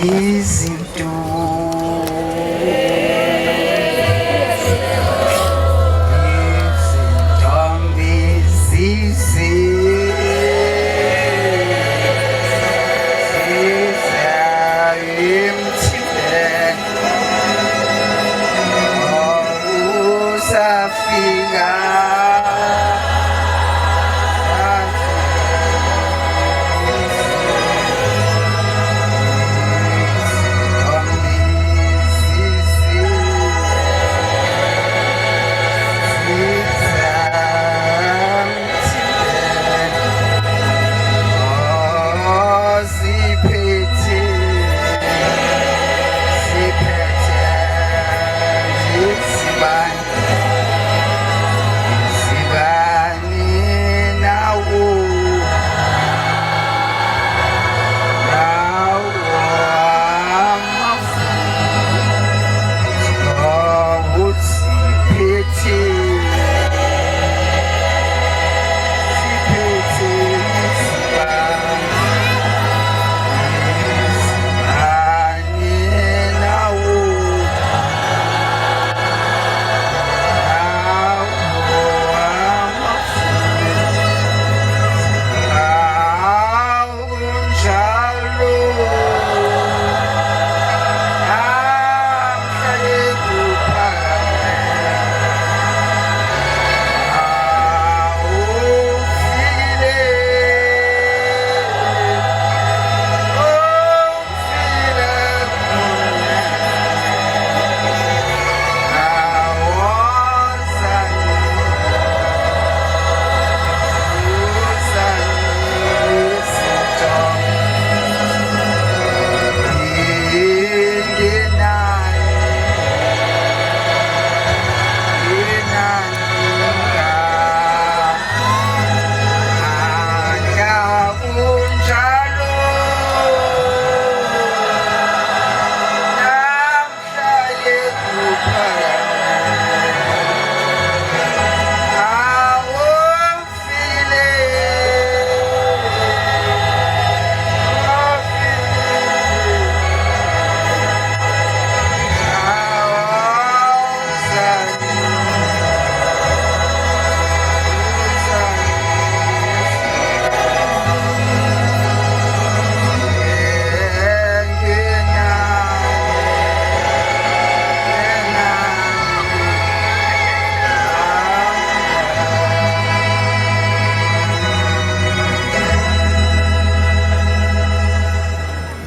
Izinto izintombi zize ziza emthimbeni usafika. Sibani nawo nawo amafutha siphethe siphethe sibani sibani nawo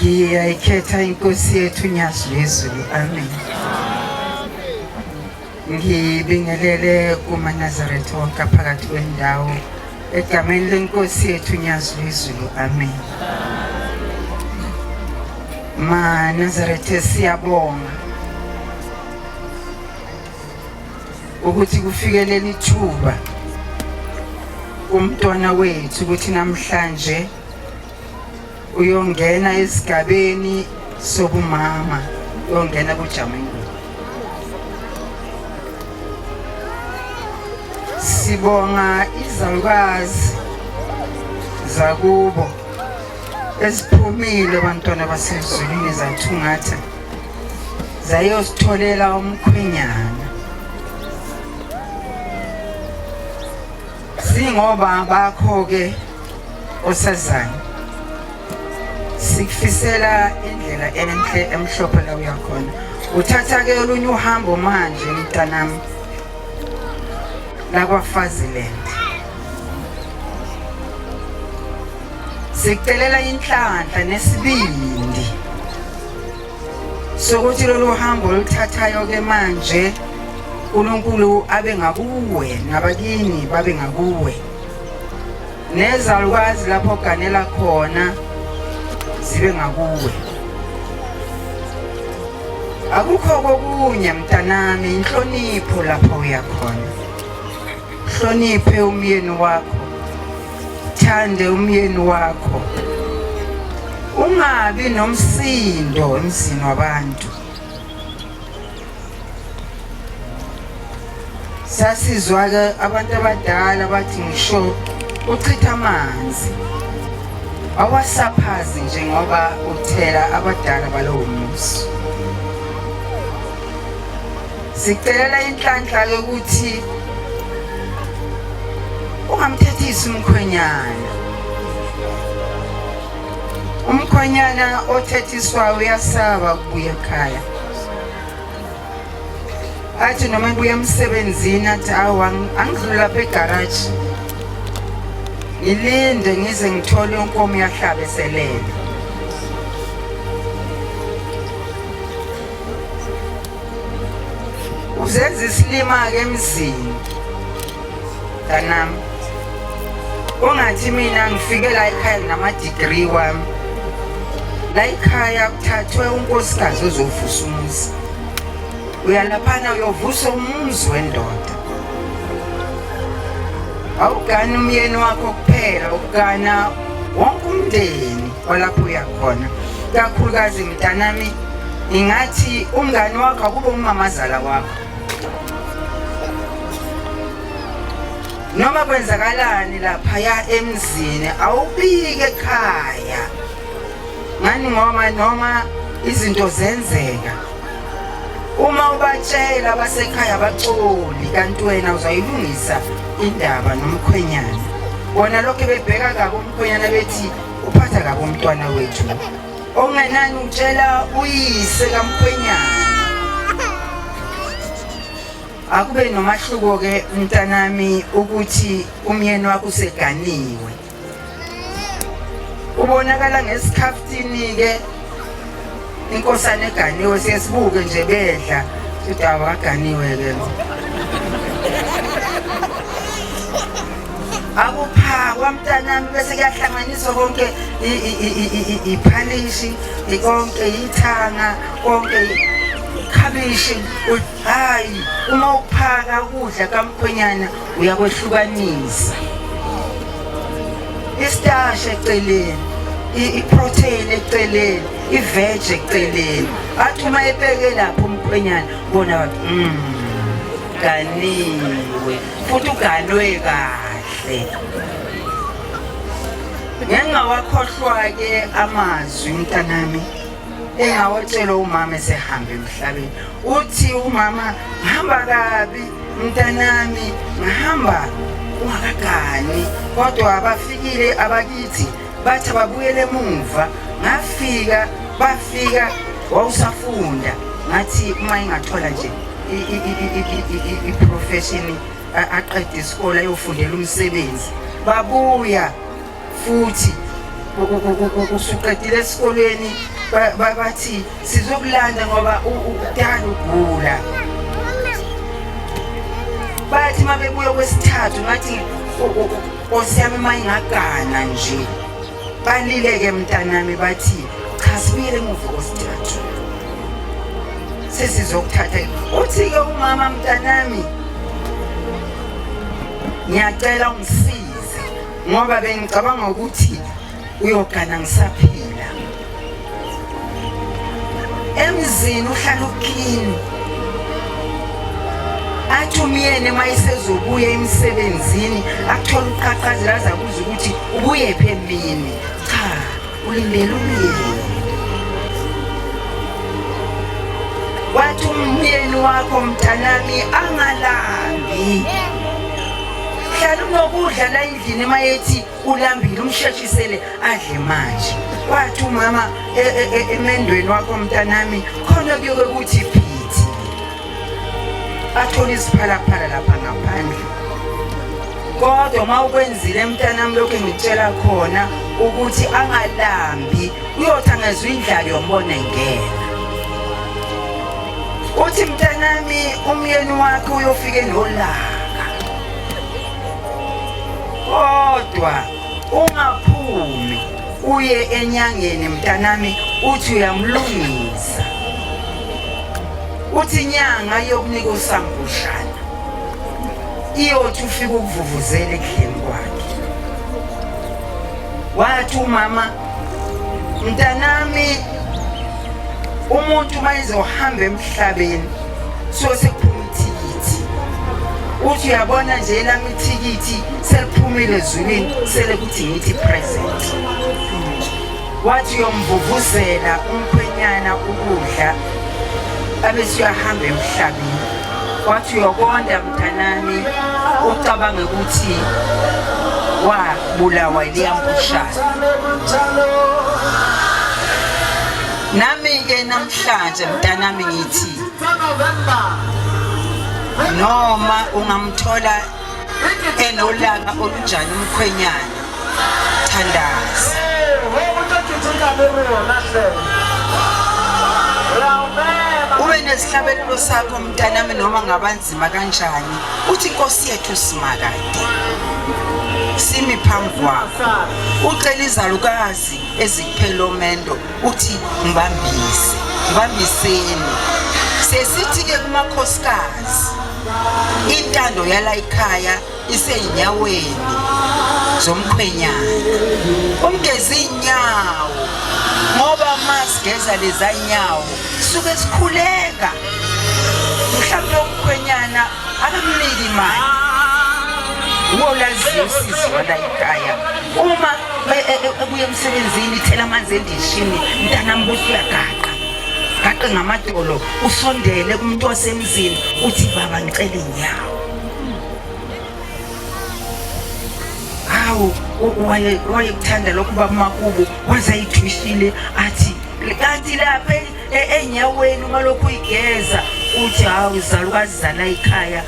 Ngiyayikhetha inkosi yethu Nyazi lwezulu. Amen. Ngibingelele kumaNazaretha wonke phakathi kwendawo egameni lenkosi yethu Nyazi lwezulu. Amen. MaNazaretha, siyabonga ukuthi kufike leli thuba kumntwana wethu ukuthi namhlanje uyongena esigabeni sobumama, uyongena kuJamaica. Sibonga izalukazi zakubo eziphumile bantwana basezulwini zathungatha zayositholela umkhwenyana. Singoba bakho-ke osazane, sikufisela indlela enhle emhlophe la uyakhona. Uthatha-ke olunye uhambo manje mntanami lakwaFaziland. Sikucelela inhlanhla nesibindi sokuthi lolu hambo oluthathayo-ke manje uNkulunkulu abe ngakuwe nabakini babe ngakuwe, nezalukazi lapho oganela khona zibe ngakuwe. Akukho kokunye mntanami, inhlonipho lapho uya khona. Hloniphe umyeni wakho, thande umyeni wakho, ungabi nomsindo emzini wabantu. Sasizwa-ke abantu abadala bathi ngisho uchitha amanzi. Awasaphazi njengoba uthela abadala balowo muzi. Sicelela inhlanhla yokuthi ungamthethisi umkhwenyana. Umkhwenyana othethiswayo uyasaba ukubuya ekhaya. Athi noma ebuya emsebenzini athi awu angidlule lapha egaraji ngilinde ngize ngithole inkomo yahlabe selele. Uzenza isilima-ke emzini mntanami, ungathi mina ngifike la ekhaya nginama-degree wami. La ekhaya kuthathwe unkosikazi ozovusa umuzi, uyalaphana uyovusa umuzi wendoda. Awugani umyeni wakho kuphela, ugana wonke umndeni walapho uyakhona. Kakhulukazi mntanami, ngingathi umngani wakho akube umamazala wakho. Noma kwenzakalani laphaya emzini awubike ekhaya ngani, ngoba noma izinto zenzeka uma ubatshela abasekhaya baxoli, kanti wena uzayilungisa indaba nomkhwenyana. Bona lokho bebheka kabi umkhwenyana bethi uphatha kabi umntwana wethu. Okungenani utshela uyise kamkhwenyana. Akube nomahluko-ke mntanami ukuthi umyeni wakho useganiwe. Ubonakala ngesikhaftini-ke inkosana eganiwe, siye sibuke nje bedla sithi awaganiwe-ke lo. Akuphakwa mntanami, bese kuyahlanganiswa konke iphalishi, konke ithanga, konke ikhabishi. Hayi, uma uphaka ukudla kamkhwenyana uyakwehlukanisa isitashi eceleni, iprotein eceleni, iveg eceleni. Athi uma ebeke lapho umkhwenyana bona bathi ganiwe futhi uganwe kahle. Ngengawakhohlwa-ke amazwi mntanami engawatshelwa umama esehambe emhlabeni. Uthi umama, ngihamba kabi mntanami, ngihamba ungakagani, kodwa abafikile abakithi bathi ababuyele emuva. Ngafika bafika wawusafunda, ngathi uma ingathola nje i-profession aqede isikole ayofundela umsebenzi. Babuya futhi usuqedile esikoleni, bathi sizokulanda ngoba udala ugula. Bathi uma bebuya kwesithathu, ngathi nkosi yami uma ingagana nje. Balile-ke mntanami, bathi cha sibuyele emuva kwesithathu sesizokuthatha. Uthi-ke umama, mntanami ngiyacela ungisize ngoba bengicabanga ukuthi uyogana ngisaphila. Emzini uhlala uclean, athi umyeni uma esezobuya emsebenzini athole uqhaqhazela aze abuze ukuthi ubuyephi emini. Cha, ulindele umyeni. Wathi umyeni wakho mntanami angalambi, hlala unokudla la endlini, uma ethi ulambile umsheshisele adle manje. Wathi umama emendweni wakho mntanami khona kuyoke kuthi phithi, athole isiphalaphala lapha ngaphandle. Kodwa uma ukwenzile mntanami lokhu engikutshela khona ukuthi angalambi, uyothi angezwa indlala yombona engena. Uthi mntanami umyeni wakhe uyofike nolaka, kodwa ungaphumi uye enyangeni mntanami uthi uyamlungisa. Uthi inyanga iyokunika usambushana, iyothi ufike ukuvuvuzela ekudleni kwakhe. Wathi umama, mntanami umuntu uma ezohamba emhlabeni so sekuphuma ithikithi. Uthi uyabona nje elami ithikithi seliphumile ezulwini, selekuthi ngithi present. Wathi uyomvuvuzela umkhwenyana ukudla abese uyahamba emhlabeni. Wathi uyokonda mntanami, ucabange ukuthi wabulawa iliyampushana. Nami-ke namhlanje mntanami ngithi noma ungamthola enolaka olunjani umkhwenyana, thandaza. Ube nesihlabelelo sakho mntanami, noma ngabanzima kanjani, uthi inkosi yethu simakade simi phambi kwakho, ucela izalukazi ezikuphela omendo, uthi ngibambise, ngibambiseni. Sesithi-ke kumakhosikazi, intando yala ikhaya isey'nyaweni zomkhwenyana, umgeza iy'nyawo, ngoba masigeza leza nyawo suke sikhuleka. Mhlawumbe umkhwenyana akamniki imali, uwolaziyo usizi wala ikhaya. Uma ebuya emsebenzini, ithela amanzi endishini mntanami, buthi uyagaqa gaqe ngamadolo, usondele kumuntu wasemzini, uthi baba ngicela inyawo. Hawu, wayekuthanda lokhu baba Makubu, waze ayithwishile athi kanti lapha enyaweni uma lokhu uyigeza, uthi hawu izalukazi zala ikhaya,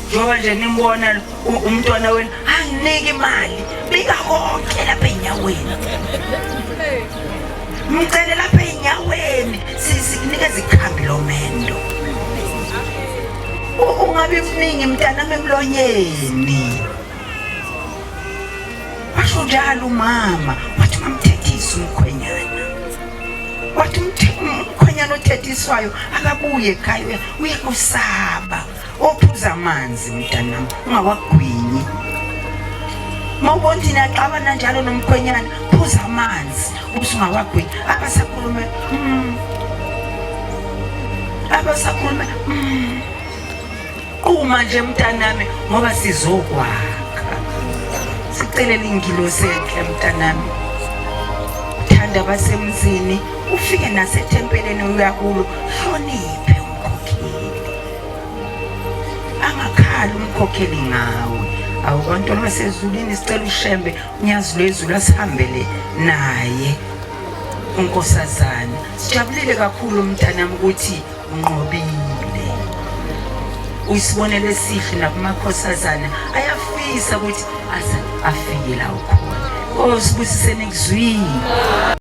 njengoba nje nimbona umntwana wenu anginike imali, bika konke lapha enyaweni, mcele lapha enyaweni, sikunikeza ikhambi lomendo. Ungabi mningi mntanami emlonyeni. Washo njalo umama, wathi ungamthethisi umkhwenyana, wathi umkhwenyana othethiswayo akabuye ekhaya, uyakusaba. Ophuza amanzi mntanami, ungawagwinyi. Uma ubona ukuthi niyaxabana njalo nomkhwenyana, phuza amanzi ukuthi ungawagwinyi. Abasakhulume abasakhulume quma nje mntanami, ngoba sizokwakha. Sicelela ingilosi enhle mntanami, uthanda abasemzini, ufike nasethempeleni uyakulo, hloniphe umkhokheli, angakhali umkhokheli ngawe. Awu bantwana basezulwini, sicela uShembe unyazi lwezulu asihambele naye unkosazana. Sijabulile kakhulu mntanami ukuthi unqobile, uyisibonelo esihle nakumakhosazana ayafisa ukuthi aze afike la ukhona. Oh, sibusiseni kuzwile.